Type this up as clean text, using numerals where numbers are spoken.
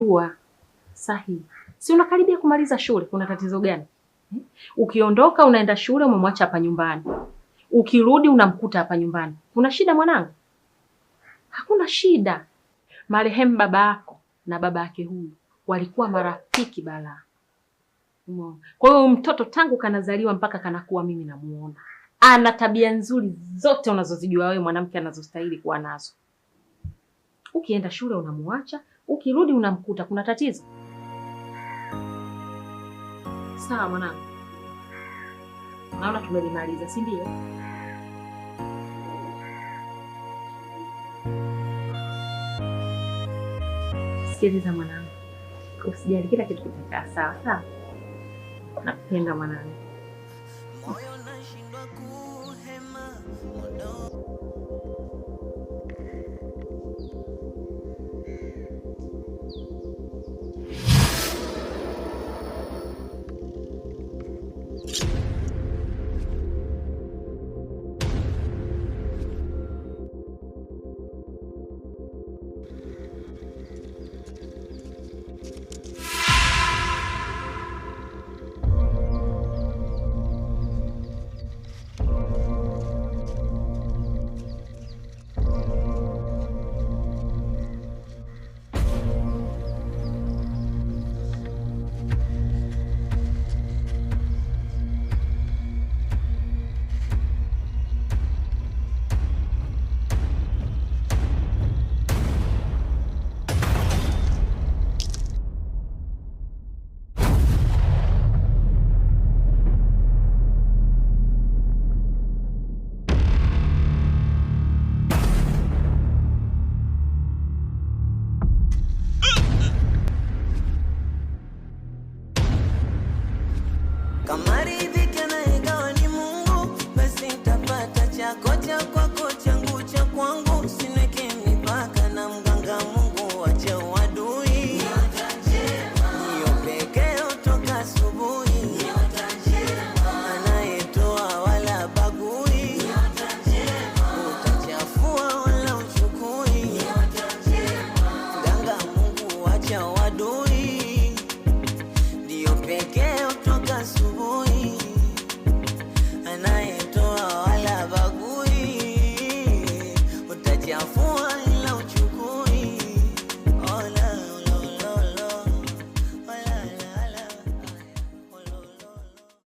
Unajua sahihi. Si unakaribia kumaliza shule, kuna tatizo gani? Ukiondoka unaenda shule umemwacha hapa nyumbani. Ukirudi unamkuta hapa nyumbani. Kuna shida mwanangu? Hakuna shida. Marehemu baba yako na baba yake huyu walikuwa marafiki balaa. Umeona? Kwa hiyo mtoto tangu kanazaliwa mpaka kanakuwa mimi namuona. Ana tabia nzuri zote unazozijua wewe mwanamke anazostahili kuwa nazo. Ukienda shule unamuacha, ukirudi unamkuta. Kuna tatizo? Sawa mwanangu. Naona tumelimaliza, si ndio? Sikiliza mwanangu, usijali, kila kitu kitakaa sawa sawa. Nakupenda mwanangu. Moyo